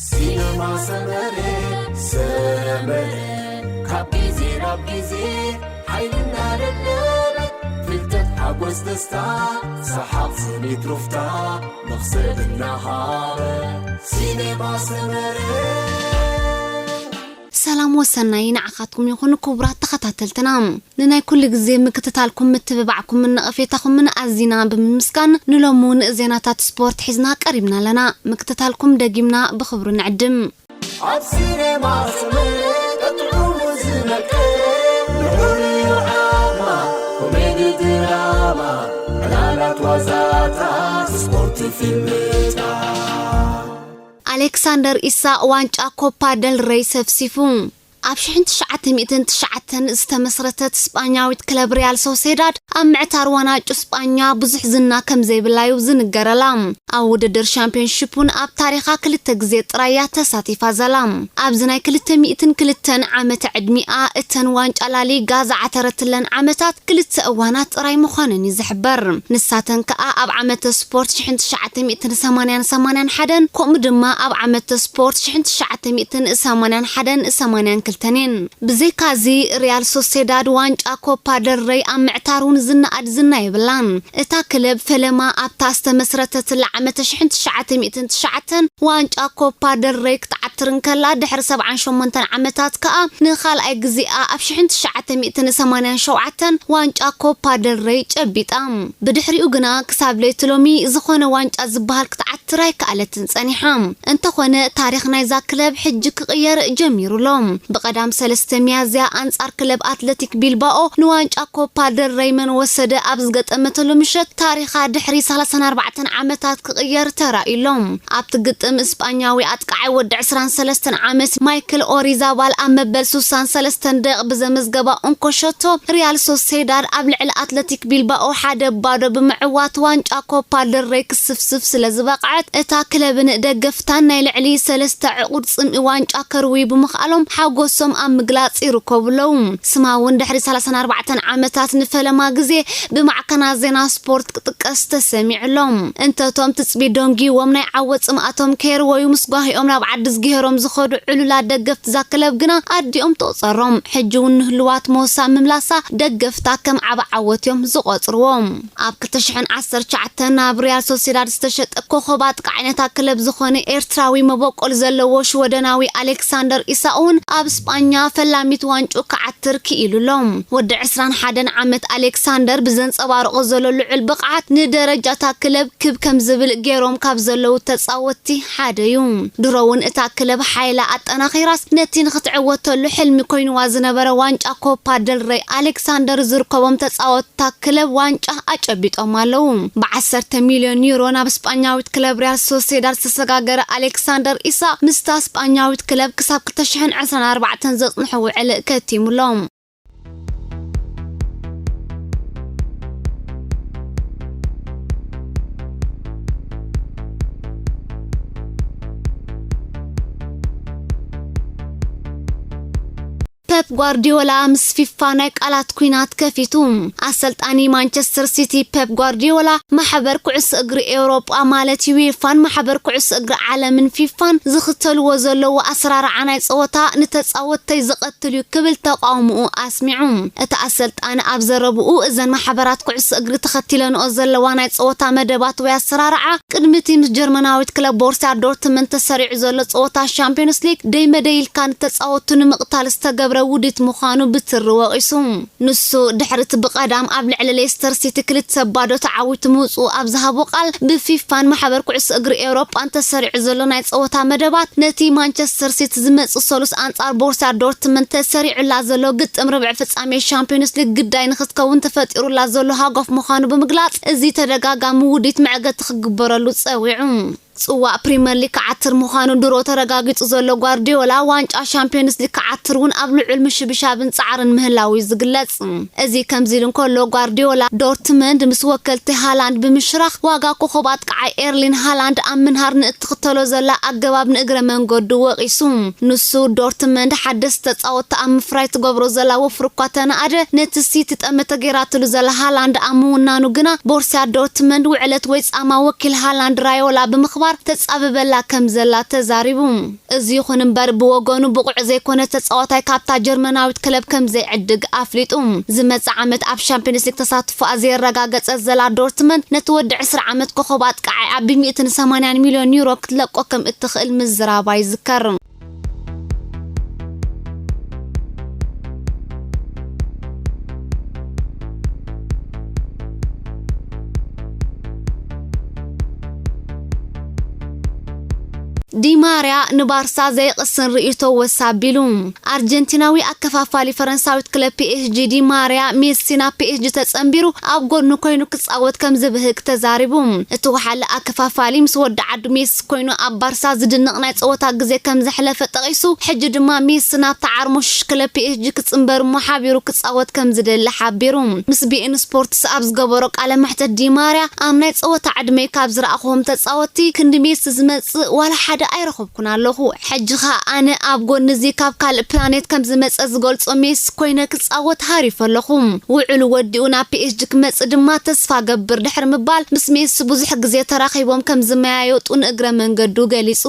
ሲነማ ሰመረ፣ ሰመረ፣ ካብ ግዜ ናብ ግዜ ሓይሊ እናደለበ፣ ፍልጠት፣ ሓጎስ፣ ደስታ፣ ሰሓቕ፣ ስኒት፣ ሩፍታ፣ መኽሰብ እናሃበ፣ ሲነማ ሰመረ። ሰላም ወሰናይ ንዓኻትኩም ይኹን ክቡራት ተኸታተልትና። ንናይ ኩሉ ግዜ ምክትታልኩም፣ ምትብባዕኩምን ነቐፌታኹምን ኣዚና ብምምስጋን፣ ንሎሚ እውን ዜናታት ስፖርት ሒዝና ቀሪብና ኣለና። ምክትታልኩም ደጊምና ብኽብሪ ንዕድም። ኣብ ሲኔማ ስምዒት ጥዑሙ ዝመቅር፣ ንሑር እዩ ዓማ፣ ኮሜዲ ድራማ፣ ዕላላት ዋዛታት፣ ስፖርት ፊልምታት። ኣሌክሳንደር ኢሳቕ ዋንጫ ኮፓ ደል ሬይ ሰፍሲፉ። ኣብ ሽሕን ትሽዓተ ሚእትን ትሽዓተን ዝተመስረተት ስጳኛዊት ክለብ ሪያል ሶሴዳድ ኣብ ምዕታር ዋናጩ ስጳኛ ብዙሕ ዝና ከም ዘይብላ እዩ ዝንገረላ። ኣብ ውድድር ሻምፒዮንሺፕ እውን ኣብ ታሪኻ ክልተ ግዜ ጥራይ እያ ተሳቲፋ ዘላ። ኣብዚ ናይ ክልተ ሚእትን ክልተን ዓመተ ዕድሚኣ እተን ዋንጫ ላሊጋ ዝዓተረትለን ዓመታት ክልተ እዋናት ጥራይ ምዃነን እዩ ዝሕበር። ንሳተን ከኣ ኣብ ዓመተ ስፖርት ሽሕን ትሽዓተ ሚእትን ሰማንያን ሰማንያን ሓደን፣ ከምኡ ድማ ኣብ ዓመተ ስፖርት ሽሕን ትሽዓተ ሚእትን ሰማንያን ሓደን ሰማንያን ክልተን እየን። ብዘይካዚ፣ ሪያል ሶሴዳድ ዋንጫ ኮፓ ደል ረይ ኣብ ምዕታር እውን ዝነኣድ ዝና የብላን። እታ ክለብ ፈለማ ኣብታ ዝተመስረተትላ ዓመተ ሽሕን ትሽዓተ ሚእትን ትሽዓተን ዋንጫ ኮፓ ደል ረይ ክትዓትር እንከላ፣ ድሕሪ ሰብዓን ሸሞንተን ዓመታት ከኣ ንኻልኣይ ግዜኣ ኣብ ሽሕን ትሽዓተ ሚእትን ሰማንያን ሸውዓተን ዋንጫ ኮፓ ደል ረይ ጨቢጣ። ብድሕሪኡ ግና ክሳብ ለይቲ ሎሚ ዝኾነ ዋንጫ ዝበሃል ክትዓትር ኣይከኣለትን ጸኒሓ። እንተኾነ፣ ታሪኽ ናይዛ ክለብ ሕጂ ክቕየር ጀሚሩ ኣሎ። ብቐዳም ሰለስተ ሚያዝያ ኣንጻር ክለብ ኣትለቲክ ቢልባኦ ንዋንጫ ኮፓ ደል ረይ መን ወሰደ ኣብ ዝገጠመትሉ ምሸት፣ ታሪኻ ድሕሪ ሰላሳን ኣርባዕተን ዓመታት ክቕየር ተራእዩ ኣሎ። ኣብቲ ግጥም፣ እስጳኛዊ ኣጥቃዓይ ወዲ ዕስራን ሰለስተን ዓመት ማይክል ኦሪዛባል ኣብ መበል ስሳን ሰለስተን ደቂቕ ብዘመዝገባ እንኮ ሸቶ፣ ሪያል ሶሴዳድ ኣብ ልዕሊ ኣትለቲክ ቢልባኦ ሓደ ባዶ ብምዕዋት ዋንጫ ኮፓ ደል ረይ ክስፍስፍ ስለ ዝበቕዐት፣ እታ ክለብን ደገፍታን ናይ ልዕሊ ሰለስተ ዕቑድ ጽምኢ ዋንጫ ከርውዩ ብምኽኣሎም ሓጎሶም ኣብ ምግላጽ ይርከቡ ኣለዉ። ስማ እውን ድሕሪ ሰላሳን ኣርባዕተን ዓመታት ንፈለማ ግዜ ብማዕከናት ዜና ስፖርት ክጥቀስ ተሰሚዑ ኣሎ። እንተቶም ትጽቢት ደንጊዎም ናይ ዓወት ጽምኣቶም ከየርወዩ ምስ ጓሂኦም ናብ ዓዲ ዝግሄሮም ዝኸዱ ዕሉላት ደገፍቲ እዛ ክለብ ግና ኣዲኦም ትቑጸሮም። ሕጂ እውን ንህልዋት ሞሳ ምምላሳ ደገፍታ ከም ዓቢ ዓወት እዮም ዝቖጽርዎ። ኣብ ክልተ ሽሕን ዓሰርተ ትሽዓተን ናብ ሪያል ሶሴዳድ ዝተሸጠ ኮኸብ ኣጥቃዓይ ናይታ ክለብ ዝኾነ ኤርትራዊ መበቆል ዘለዎ ሽወደናዊ ኣሌክሳንደር ኢሳቕ እውን ኣብ ስጳኛ ፈላሚት ዋንጭኡ ክዓትር ክኢሉ ኣሎ። ወዲ ዕስራን ሓደን ዓመት ኣሌክሳንደር ብዘንጸባርቖ ዘሎ ልዑል ብቕዓት ንደረጃ እታ ክለብ ክብ ከም ዝብል ገይሮም ካብ ዘለዉ ተጻወትቲ ሓደ እዩ። ድሮ እውን እታ ክለብ ሓይላ ኣጠናኺራስ ነቲ ንኽትዕወተሉ ሕልሚ ኮይንዋ ዝነበረ ዋንጫ ኮፓ ደል ረይ ኣሌክሳንደር ዝርከቦም ተጻወትታ ክለብ ዋንጫ ኣጨቢጦም ኣለዉ። ብዓሰርተ ሚልዮን ዩሮ ናብ ስጳኛዊት ክለብ ሪያል ሶሴዳድ ዝተሰጋገረ ኣሌክሳንደር ኢሳቕ ምስታ ስጳኛዊት ክለብ ክሳብ ክልተ ሽሕን ዕስራን ኣርባዕተን ዘጽንሖ ውዕል ከቲሙ ኣሎ። ፔፕ ጓርዲዮላ ምስ ፊፋ ናይ ቃላት ኲናት ከፊቱ። ኣሰልጣኒ ማንቸስተር ሲቲ ፔፕ ጓርዲዮላ፣ ማሕበር ኩዕሶ እግሪ ኤውሮጳ ማለት ዩኤፋን ማሕበር ኩዕሶ እግሪ ዓለምን ፊፋን ዝኽተልዎ ዘለዉ ኣሰራርዓ ናይ ጸወታ ንተጻወትተይ ዝቐትል እዩ ክብል ተቓውሞኡ ኣስሚዑ። እቲ ኣሰልጣኒ ኣብ ዘረብኡ፣ እዘን ማሕበራት ኩዕሶ እግሪ ተኸቲለንኦ ዘለዋ ናይ ጸወታ መደባት ወይ ኣሰራርዓ፣ ቅድሚ እቲ ምስ ጀርመናዊት ክለብ ቦርሲያ ዶርትመንድ ተሰሪዑ ዘሎ ጸወታ ሻምፒዮንስ ሊግ ደይ መደይ ኢልካ ንተጻወቱ ንምቕታል ዝተገብረ ውዲት ምዃኑ ብትሪ ወቒሱ። ንሱ፣ ድሕሪ እቲ ብቐዳም ኣብ ልዕሊ ሌስተር ሲቲ ክልተ ባዶ ተዓዊቱ ምውጽኡ ኣብ ዝሃቦ ቃል፣ ብፊፋን ማሕበር ኩዕሶ እግሪ ኤውሮጳን ተሰሪዑ ዘሎ ናይ ጸወታ መደባት፣ ነቲ ማንቸስተር ሲቲ ዝመጽእ ሰሉስ ኣንጻር ቦርሲያ ዶርትመንድ ተሰሪዑላ ዘሎ ግጥም ርብዒ ፍጻሜ ሻምፒዮንስ ሊግ ግዳይ ንኽትከውን ተፈጢሩላ ዘሎ ሃጓፍ ምዃኑ ብምግላጽ፣ እዚ ተደጋጋሚ ውዲት መዕገቲ ክግበረሉ ጸዊዑ። ጽዋእ ፕሪመር ሊግ ክዓትር ምዃኑ ድሮ ተረጋጊጹ ዘሎ ጓርዲዮላ፣ ዋንጫ ሻምፒዮንስ ሊግ ክዓትር እውን ኣብ ልዑል ምሽብሻብን ጻዕርን ምህላዉ እዩ ዝግለጽ። እዚ ከምዚ ኢሉ እንከሎ፣ ጓርዲዮላ ዶርትመንድ ምስ ወከልቲ ሃላንድ ብምሽራኽ፣ ዋጋ ኮኸብ ኣጥቃዓይ ኤርሊን ሃላንድ ኣብ ምንሃር ንእትኽተሎ ዘላ ኣገባብ ንእግረ መንገዱ ወቒሱ። ንሱ፣ ዶርትመንድ ሓደስቲ ተጻወትቲ ኣብ ምፍራይ ትገብሮ ዘላ ወፍሪ እኳ ተነኣደ፣ ነቲ ሲቲ ጠመተ ገይራትሉ ዘላ ሃላንድ ኣብ ምውናኑ ግና፣ ቦርሲያ ዶርትመንድ ውዕለት ወይ ጻማ ወኪል ሃላንድ ራዮላ ብምኽባር፣ ተጻብበላ ከም ዘላ ተዛሪቡ። እዚ ይኹን እምበር፣ ብወገኑ ብቑዕ ዘይኮነ ተጻዋታይ ካብታ ጀርመናዊት ክለብ ከም ዘይዕድግ ኣፍሊጡ። ዝመጽእ ዓመት ኣብ ሻምፒዮንስ ሊግ ተሳትፎኣ ዘየረጋገጸት ዘላ ዶርትመንድ፣ ነቲ ወዲ ዕስራ ዓመት ኮኸብ ኣጥቃዓይ ኣብ ሚእትን ሰማንያን ሚልዮን ዩሮ ክትለቆ ከም እትኽእል ምዝራባ ይዝከር። ዲማርያ ንባርሳ ዘይቕስን ርእይቶ ወስ ኣቢሉ። ኣርጀንቲናዊ ኣከፋፋሊ ፈረንሳዊት ክለብ ፒ ኤስ ጂ ዲማርያ፣ ሜሲ ናብ ፒ ኤስ ጂ ተጸንቢሩ ኣብ ጎድኑ ኮይኑ ክጻወት ከም ዝብህግ ተዛሪቡ። እቲ ወሓለ ኣከፋፋሊ ምስ ወዲ ዓዱ ሜሲ ኮይኑ ኣብ ባርሳ ዝድነቕ ናይ ጸወታ ግዜ ከም ዘሕለፈ ጠቒሱ፣ ሕጂ ድማ ሜሲ ናብታ ዓርሞሽሽ ክለብ ፒ ኤስ ጂ ክጽንበር እሞ ሓቢሩ ክጻወት ከም ዝደሊ ሓቢሩ። ምስ ቢ ኤን ስፖርትስ ኣብ ዝገበሮ ቃለ መሕተት ዲማርያ፣ ኣብ ናይ ጸወታ ዕድመይ ካብ ዝረኣኹዎም ተጻወትቲ ክንዲ ሜሲ ዝመጽእ ዋላ ሓደ ኣይረኸብኩን ኣለኹ። ሕጂ ኸኣ ኣነ ኣብ ጎኒ እዚ ካብ ካልእ ፕላኔት ከም ዝመጸ ዝገልጾ ሜሲ ኮይነ ክጻወት ሃሪፈ ኣለኹ። ውዕሉ ወዲኡ ናብ ፒ ኤስ ጂ ክመጽእ ድማ ተስፋ ገብር ድሕሪ ምባል፣ ምስ ሜሲ ብዙሕ ግዜ ተራኺቦም ከም ዝመያየጡ ንእግረ መንገዱ ገሊጹ።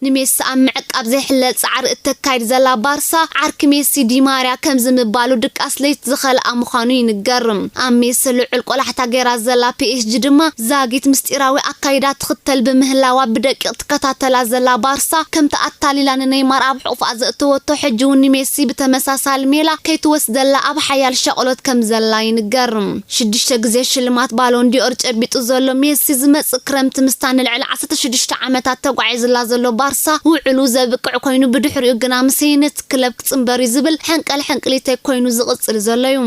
ንሜሲ ኣብ ምዕቃብ ዘይሕለል ጻዕሪ እተካይድ ዘላ ባርሳ፣ ዓርኪ ሜሲ ዲማርያ ከምዚ ምባሉ ድቃስ ለይቲ ዝኸልኣ ምዃኑ ይንገር። ኣብ ሜሲ ልዑል ቆላሕታ ገይራ ዘላ ፒ ኤስ ጂ ድማ ዛጊት ምስጢራዊ ኣካይዳ ትኽተል ብምህላዋ ብደቂቕ ትከታተላ ዘላ ባርሳ፣ ከምቲ ኣታሊላ ንኔይማር ኣብ ሕቑፋ ዘእተወቶ፣ ሕጂ እውን ንሜሲ ብተመሳሳሊ ሜላ ከይትወስደላ ኣብ ሓያል ሻቕሎት ከም ዘላ ይንገር። ሽዱሽተ ግዜ ሽልማት ባሎን ዲኦር ጨቢጡ ዘሎ ሜሲ፣ ዝመጽእ ክረምቲ ምስታ ንልዕሊ ዓሰርተ ሽዱሽተ ዓመታት ተጓዒዝላ ዘሎ ባርሳ ውዕሉ ዘብቅዕ ኮይኑ፣ ብድሕሪኡ ግና ምስ ሄነት ክለብ ክጽንበር እዩ ዝብል ሕንቀል ሕንቅሊተይ ኮይኑ ዝቕጽል ዘሎ እዩ።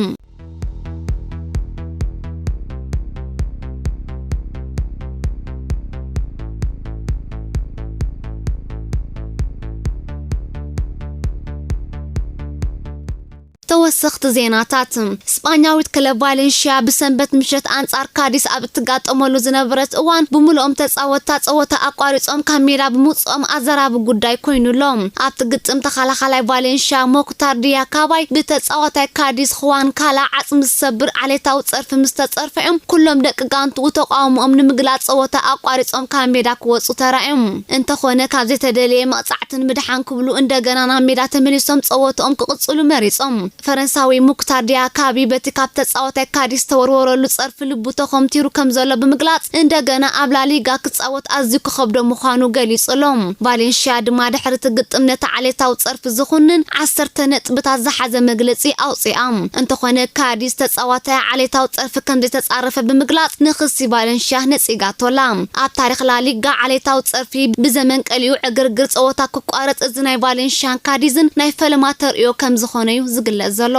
ተወሰኽቲ ዜናታት። ስጳኛዊት ክለብ ቫሌንሽያ ብሰንበት ምሸት ኣንጻር ካዲስ ኣብ እትጋጠመሉ ዝነበረት እዋን፣ ብምልኦም ተጻወትታ ጸወታ ኣቋሪጾም ካብ ሜዳ ብምውጽኦም ኣዘራቢ ጉዳይ ኮይኑ ኣሎ። ኣብቲ ግጥም፣ ተኸላኻላይ ቫሌንሽያ ሞክታር ዲያካባይ ብተጻዋታይ ካዲስ ኹዋን ካላ ዓጽሚ ዝሰብር ዓሌታዊ ጸርፊ ምስ ተጸርፈ እዮም ኩሎም ደቂ ጋንትኡ ተቃውሞኦም ንምግላጽ ጸወታ ኣቋሪጾም ካብ ሜዳ ክወጹ ተራእዮም። እንተኾነ፣ ካብ ዘይተደለየ መቕጻዕቲ ንምድሓን ክብሉ እንደገና ናብ ሜዳ ተመሊሶም ጸወትኦም ክቕጽሉ መሪጾም። ፈረንሳዊ ሙክታር ዲያካቢ በቲ ካብ ተጻዋታይ ካዲስ ዝተወርወረሉ ጸርፊ ልቡ ተኾምቲሩ ከም ዘሎ ብምግላጽ፣ እንደገና ኣብ ላሊጋ ክጻወት ኣዝዩ ክኸብዶ ምዃኑ ገሊጹ ኣሎ። ቫሌንሽያ ድማ ድሕሪ እቲ ግጥም ነቲ ዓሌታዊ ጸርፊ ዝኹንን ዓሰርተ ነጥብታት ዝሓዘ መግለጺ ኣውጺኣ። እንተኾነ፣ ካዲስ ተጻዋታይ ዓሌታዊ ጸርፊ ከም ዘይተጻረፈ ብምግላጽ፣ ንኽሲ ቫሌንሽያ ነጺጋቶ ኣላ። ኣብ ታሪኽ ላሊጋ ዓሌታዊ ጸርፊ ብዘመን ቀሊኡ ዕግርግር ጸወታ ክቋረጽ፣ እዚ ናይ ቫሌንሽያን ካዲዝን ናይ ፈለማ ተርእዮ ከም ዝኾነ እዩ ዝግለጽ ዘሎ።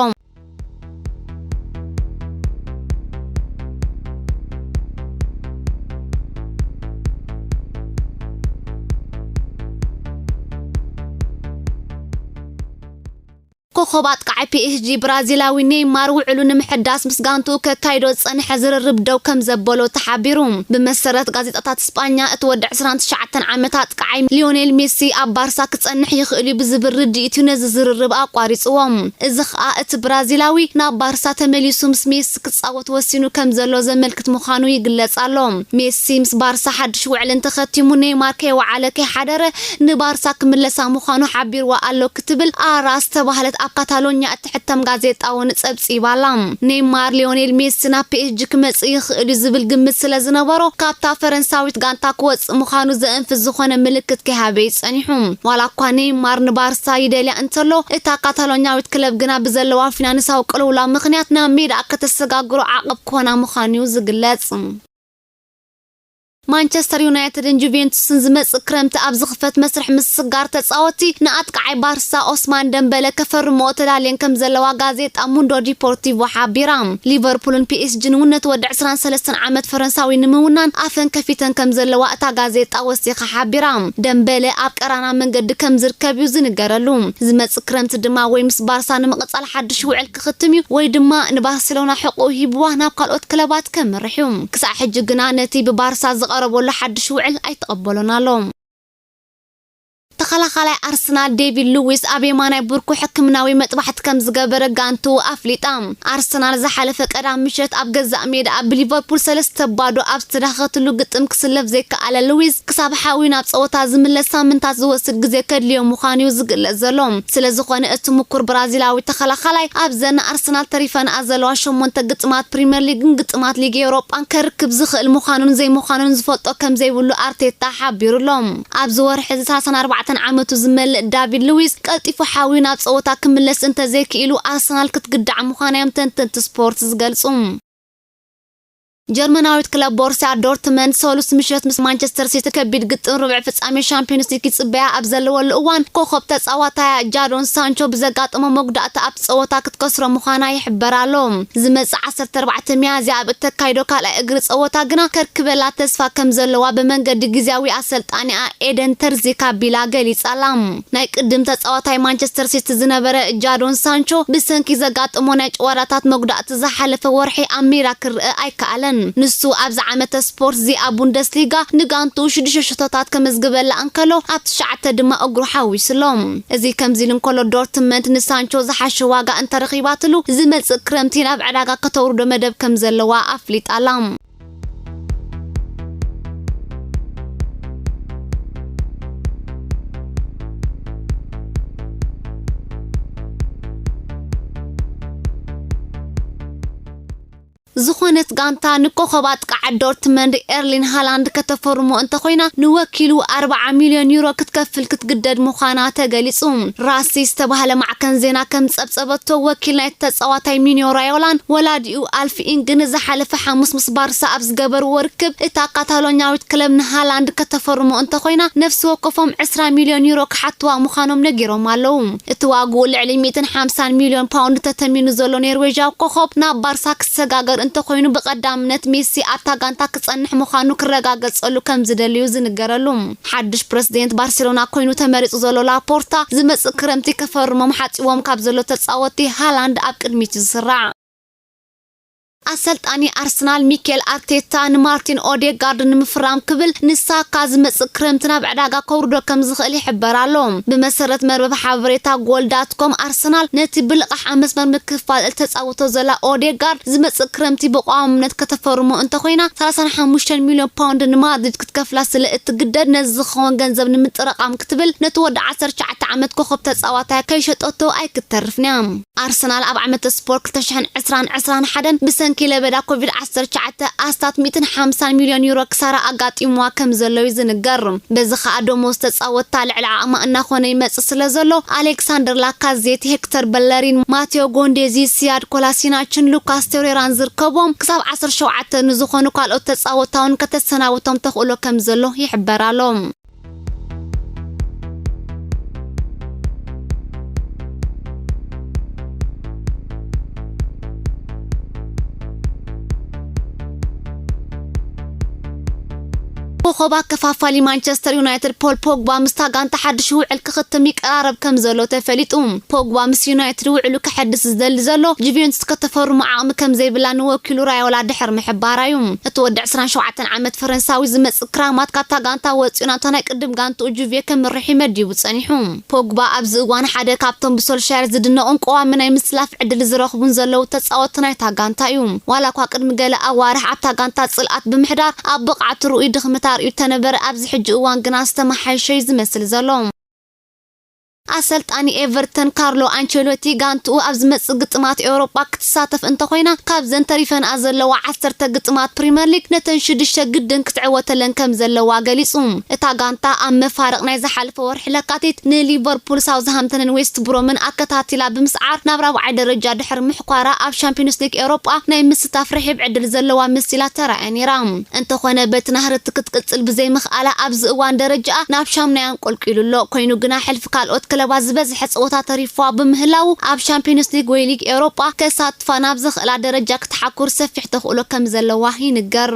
ኮኾብ ኣጥቃዓይ ፒ ኤስ ጂ ብራዚላዊ ኔይማር፣ ውዕሉ ንምሕዳስ ምስ ጋንትኡ ከካይዶ ዝጸንሐ ዝርርብ ደው ከም ዘበሎ ተሓቢሩ። ብመሰረት ጋዜጣታት ስጳኛ፣ እቲ ወዲ ዕስራን ትሽዓተን ዓመት ኣጥቃዓይ ሊዮኔል ሜሲ ኣብ ባርሳ ክጸንሕ ይኽእል እዩ ብዝብል ርድኢት እዩ ነዚ ዝርርብ ኣቋሪጽዎ። እዚ ኸኣ እቲ ብራዚላዊ ናብ ባርሳ ተመሊሱ ምስ ሜሲ ክጻወት ወሲኑ ከም ዘሎ ዘመልክት ምዃኑ ይግለጽ ኣሎ። ሜሲ ምስ ባርሳ ሓድሽ ውዕል እንተኸቲሙ፣ ኔይማር ከይወዓለ ከይሓደረ ንባርሳ ክምለሳ ምዃኑ ሓቢርዋ ኣሎ ክትብል ኣራ ዝተባህለት ኣብ ካታሎኛ እትሕተም ጋዜጣ እውን ጸብጺባ ኣላ። ኔይማር፣ ሊዮኔል ሜሲ ናብ ፒ ኤስ ጂ ክመጽእ ይኽእል እዩ ዝብል ግምት ስለ ዝነበሮ፣ ካብታ ፈረንሳዊት ጋንታ ክወጽእ ምዃኑ ዘእንፍት ዝኾነ ምልክት ከይሃበ እዩ ጸኒሑ። ዋላ እኳ ኔይማር ንባርሳ ይደልያ እንተሎ፣ እታ ካታሎኛዊት ክለብ ግና ብዘለዋ ፊናንሳዊ ቅልውላው ምኽንያት ናብ ሜዳ ከተሰጋግሮ ዓቐብ ክኾና ምዃኑ እዩ ዝግለጽ። ማንቸስተር ዩናይትድን ጁቬንቱስን ዝመጽእ ክረምቲ ኣብ ዝኽፈት መስርሕ ምስጋር ተጻወትቲ፣ ንኣጥቃዓይ ባርሳ ኦስማን ደምበለ ከፈርምኦ ተዳልየን ከም ዘለዋ ጋዜጣ ሙንዶ ዲፖርቲቮ ሓቢራ። ሊቨርፑልን ፒ ኤስ ጂን እውን ነቲ ወዲ ዕስራን ሰለስተን ዓመት ፈረንሳዊ ንምውናን ኣፈን ከፊተን ከም ዘለዋ እታ ጋዜጣ ወሲኻ ሓቢራ። ደምበለ ኣብ ቀራና መንገዲ ከም ዝርከብ እዩ ዝንገረሉ። ዝመጽእ ክረምቲ ድማ ወይ ምስ ባርሳ ንምቕጻል ሓድሽ ውዕል ክኽትም እዩ፣ ወይ ድማ ንባርሴሎና ሕቑኡ ሂብዋ ናብ ካልኦት ክለባት ከምርሕ እዩ። ክሳዕ ሕጂ ግና ነቲ ብባርሳ ዝቐረበሉ ሓድሽ ውዕል ኣይተቐበሎን ኣሎ። ተኸላኻላይ ኣርሰናል ዴቪድ ሉዊስ ኣብ የማናይ ብርኩ ሕክምናዊ መጥባሕቲ ከም ዝገበረ ጋንቱ ኣፍሊጣ። ኣርሰናል ዝሓለፈ ቀዳም ምሸት ኣብ ገዛእ ሜዳ ኣብ ሊቨርፑል ሰለስተ ባዶ ኣብ ዝተዳኸትሉ ግጥም ክስለፍ ዘይከኣለ ሉዊስ፣ ክሳብ ሓዊ ናብ ጸወታ ዝምለስ ሳምንታት ዝወስድ ግዜ ከድልዮ ምዃኑ እዩ ዝግለጽ ዘሎ። ስለ ዝኾነ እቲ ምኩር ብራዚላዊ ተኸላኻላይ ኣብዘን ኣርሰናል ተሪፈንኣ ዘለዋ ሸሞንተ ግጥማት ፕሪምየር ሊግን ግጥማት ሊግ ኤውሮጳን ከርክብ ዝኽእል ምዃኑን ዘይምዃኑን ዝፈልጦ ከም ዘይብሉ ኣርቴታ ሓቢሩ ኣሎ። ኣብዚ ወርሒ እዚ ሰላሳን ኣርባዕተን ዓመቱ ዝመልእ ዳቪድ ሉዊስ ቀልጢፉ ሓዊ ናብ ጸወታ ክምለስ እንተዘይክኢሉ ኣርሰናል ክትግዳዕ ምዃና እዮም ተንተንቲ ስፖርት ዝገልጹ። ጀርመናዊት ክለብ ቦርሲያ ዶርትመንድ ሰሉስ ምሸት ምስ ማንቸስተር ሲቲ ከቢድ ግጥም ርብዕ ፍጻሜ ሻምፒዮንስ ሊግ ይጽበያ ኣብ ዘለወሉ እዋን፣ ኮኸብ ተጻዋታያ ጃዶን ሳንቾ ብዘጋጠሞ መጉዳእቲ ኣብቲ ጸወታ ክትከስሮ ምዃና ይሕበር ኣሎ። ዝመጽእ ዓሰርተ ኣርባዕተ ሚያዝያ ኣብ እተካይዶ ካልኣይ እግሪ ጸወታ ግና ከርክበላ ተስፋ ከም ዘለዋ ብመንገዲ ግዝያዊ ኣሰልጣኒኣ ኤደን ተርዚካ ቢላ ገሊጻ ኣላ። ናይ ቅድም ተጻዋታይ ማንቸስተር ሲቲ ዝነበረ ጃዶን ሳንቾ ብሰንኪ ዘጋጠሞ ናይ ጭዋዳታት መጉዳእቲ ዝሓለፈ ወርሒ ኣብ ሜዳ ክርአ ኣይከኣለን። ንሱ ኣብዚ ዓመተ ስፖርት እዚ ኣብ ቡንደስሊጋ ንጋንቱ ሽዱሽተ ሸቶታት ከመዝግበላ እንከሎ ኣብ ትሽዓተ ድማ እግሩ ሓዊሱሎ። እዚ ከምዚ ኢሉ እንከሎ ዶርትመንድ ንሳንቾ ዝሓሸ ዋጋ እንተረኺባትሉ ዝመጽእ ክረምቲ ናብ ዕዳጋ ከተውርዶ መደብ ከም ዘለዋ ኣፍሊጣ ኣላ። ዝኾነት ጋንታ ንኮኸብ ኣጥቃዓት ዶርትመንድ ኤርሊን ሃላንድ ከተፈርሞ እንተኾይና ንወኪሉ ኣርብዓ ሚልዮን ዩሮ ክትከፍል ክትግደድ ምዃና ተገሊጹ። ራሲ ዝተባህለ ማዕከን ዜና ከም ጸብጸበቶ ወኪል ናይቲ ተጻዋታይ ሚኒዮ ራዮላን ወላዲኡ ኣልፍ ኢንግን ዝሓለፈ ሓሙስ ምስ ባርሳ ኣብ ዝገበርዎ ርክብ እታ ካታሎኛዊት ክለብ ንሃላንድ ከተፈርሞ እንተኾይና ነፍሲ ወከፎም ዕስራ ሚልዮን ዩሮ ክሓትዋ ምዃኖም ነጊሮም ኣለዉ። እቲ ዋግኡ ልዕሊ ሚእትን ሓምሳን ሚልዮን ፓውንድ ተተሚኑ ዘሎ ኔርዌጃዊ ኮኸብ ናብ ባርሳ ክሰጋገር እንተኾይኑ ብቐዳምነት ሜሲ ኣብታ ጋንታ ክጸንሕ ምዃኑ ክረጋገጸሉ ከም ዝደልዩ ዝንገረሉ። ሓድሽ ፕረዚደንት ባርሴሎና ኮይኑ ተመሪጹ ዘሎ ላፖርታ ዝመጽእ ክረምቲ ከፈርሞም ሓጺዎም ካብ ዘሎ ተጻወቲ ሃላንድ ኣብ ቅድሚት እዩ ዝስራዕ። ኣሰልጣኒ ኣርሰናል ሚኬል ኣርቴታ ንማርቲን ኦዴጋርድ ንምፍራም ክብል ንሳካ ዝመጽእ ክረምቲ ናብ ዕዳጋ ከውርዶ ከም ዝኽእል ይሕበር ኣሎ። ብመሰረት መርበብ ሓበሬታ ጎል ዳት ኮም ኣርሰናል ነቲ ብልቓሕ ኣብ መስመር ምክፍፋል እተጻወቶ ዘላ ኦዴጋርድ ዝመጽእ ክረምቲ ብቋምነት ከተፈርሞ እንተኾይና ሰላሳን ሓሙሽተን ሚልዮን ፓውንድ ንማድሪድ ክትከፍላ ስለ እትግደድ ነዚ ዝኸውን ገንዘብ ንምጥረቓም ክትብል ነቲ ወዲ ዓሰርተ ትሽዓተ ዓመት ኮኸብ ተጻዋታይ ከይሸጠቶ ኣይክተርፍን እያ። ኣርሰናል ኣብ ዓመተ ስፖርት ክልተ ሽሕን ዕስራን ዕስራን ሓደን ብሰንኪ ለበዳ ኮቪድ ዓሰርተ ትሽዓተ ኣስታት ሚእትን ሓምሳን ሚልዮን ዩሮ ክሳራ ኣጋጢምዋ ከም ዘሎ እዩ ዝንገር። በዚ ኸኣ ደሞዝ ተጻወትታ ልዕሊ ዓቕማ እናኾነ ይመጽእ ስለ ዘሎ ኣሌክሳንደር ላካዜት፣ ሄክተር በለሪን፣ ማቴዮ ጎንዴዚ፣ ሲያድ ኮላሲናችን ሉካስ ቶሬራን ዝርከቦም ክሳብ ዓሰርተ ሸውዓተ ንዝኾኑ ካልኦት ተጻወትታ እውን ከተሰናብቶም ተኽእሎ ከም ዘሎ ይሕበር ኣሎ። ኮኸብ ኣከፋፋሊ ማንቸስተር ዩናይትድ ፖል ፖግባ ምስታ ጋንታ ሓድሽ ውዕል ክኽትም ይቀራረብ ከም ዘሎ ተፈሊጡ። ፖግባ ምስ ዩናይትድ ውዕሉ ከሐድስ ዝደሊ ዘሎ ጁቬንቱስ ከተፈርሞ ዓቕሚ ከም ዘይብላ ንወኪሉ ራዮላ ድሕር ምሕባራ እዩ። እቲ ወዲ ዕስራን ሸውዓተን ዓመት ፈረንሳዊ ዝመጽእ ክራማት ካብታ ጋንታ ወጺኡ ናብታ ናይ ቅድም ጋንትኡ ጁቬ ከምርሕ እዩ መዲቡ ጸኒሑ። ፖግባ ኣብዚ እዋን ሓደ ካብቶም ብሶልሻየር ዝድነቑን ቀዋሚ ናይ ምስላፍ ዕድል ዝረኽቡን ዘለዉ ተጻወትቲ ናይታ ጋንታ እዩ። ዋላ እኳ ቅድሚ ገለ ኣዋርሕ ኣብታ ጋንታ ጽልኣት ብምሕዳር ኣብ ብቕዓቱ ርኡይ ድኽመት ኣርእዩ እተነበረ ኣብዚ ሕጂ እዋን ግና ዝተመሓየሸ እዩ ዝመስል ዘሎ። ኣሰልጣኒ ኤቨርተን ካርሎ ኣንቸሎቲ ጋንትኡ ኣብ ዝመጽእ ግጥማት ኤውሮጳ ክትሳተፍ እንተኾይና ካብዘን ተሪፈንኣ ዘለዋ ዓሰርተ ግጥማት ፕሪምየር ሊግ ነተን ሽዱሽተ ግድን ክትዕወተለን ከም ዘለዋ ገሊጹ። እታ ጋንታ ኣብ መፋርቕ ናይ ዝሓለፈ ወርሒ ለካቲት ንሊቨርፑል፣ ሳውዝሃምተንን ዌስት ብሮምን ኣከታቲላ ብምስዓር ናብ ራብዓይ ደረጃ ድሕሪ ምሕኳራ ኣብ ሻምፒዮንስ ሊግ ኤውሮጳ ናይ ምስታፍ ርሒብ ዕድል ዘለዋ መሲላ ተራእያ ነይራ። እንተኾነ በቲ ናህርቲ ክትቅጽል ብዘይምኽኣላ ኣብዚ እዋን ደረጃኣ ናብ ሻምናይ ኣንቆልቂሉ ኣሎ። ኮይኑ ግና ሕልፊ ካልኦት ክለባት ዝበዝሐ ጸወታ ተሪፍዋ ብምህላዉ ኣብ ሻምፒዮንስ ሊግ ወይ ሊግ ኤውሮጳ ከሳትፋ ናብ ዝኽእላ ደረጃ ክትሓኩር ሰፊሕ ተኽእሎ ከም ዘለዋ ይንገር።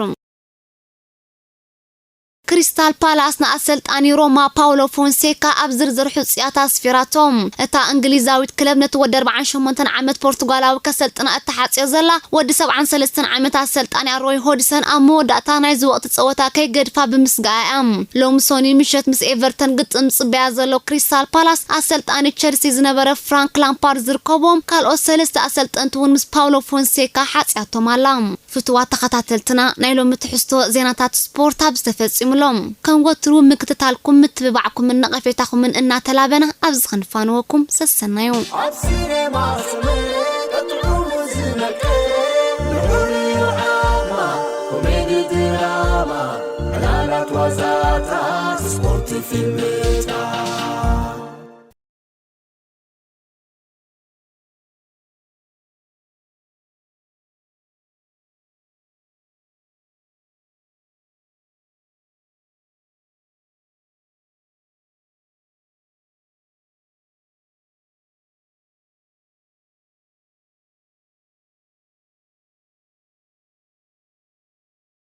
ክሪስታል ፓላስ ንኣሰልጣኒ ሮማ ፓውሎ ፎንሴካ ኣብ ዝርዝር ሕጹያት ኣስፊራቶም። እታ እንግሊዛዊት ክለብ ነቲ ወዲ ኣርባዓን ሸሞንተን ዓመት ፖርቱጋላዊ ከሰልጥና እተሓጽዮ ዘላ ወዲ ሰብዓን ሰለስተን ዓመት ኣሰልጣኒኣ ሮይ ሆድሰን ኣብ መወዳእታ ናይዚ ወቕቲ ጸወታ ከይገድፋ ብምስጋኣ እያ። ሎሚ ሶኒ ምሸት ምስ ኤቨርተን ግጥም ዝጽበያ ዘሎ ክሪስታል ፓላስ ኣሰልጣኒ ቸልሲ ዝነበረ ፍራንክ ላምፓርድ ዝርከብዎም ካልኦት ሰለስተ ኣሰልጠንቲ እውን ምስ ፓውሎ ፎንሴካ ሓጽያቶም ኣላ። ፍትዋት ተኸታተልትና ናይ ሎሚ ትሕዝቶ ዜናታት ስፖርት ኣብዚ ተፈጺሙ ኣሎ። ከም ወትሩ ምክትታልኩም ምትብባዕኩምን ነቐፌታኹምን እናተላበና ኣብዚ ክንፋንወኩም ሰሰናዩ። ኣብ ሲኔማ ስምር ጥዑሙ ዝመቀ ንዑ ዓማ ኮሜዲ ድራማ ዕላላት ዋዛታት ስፖርት ፊልም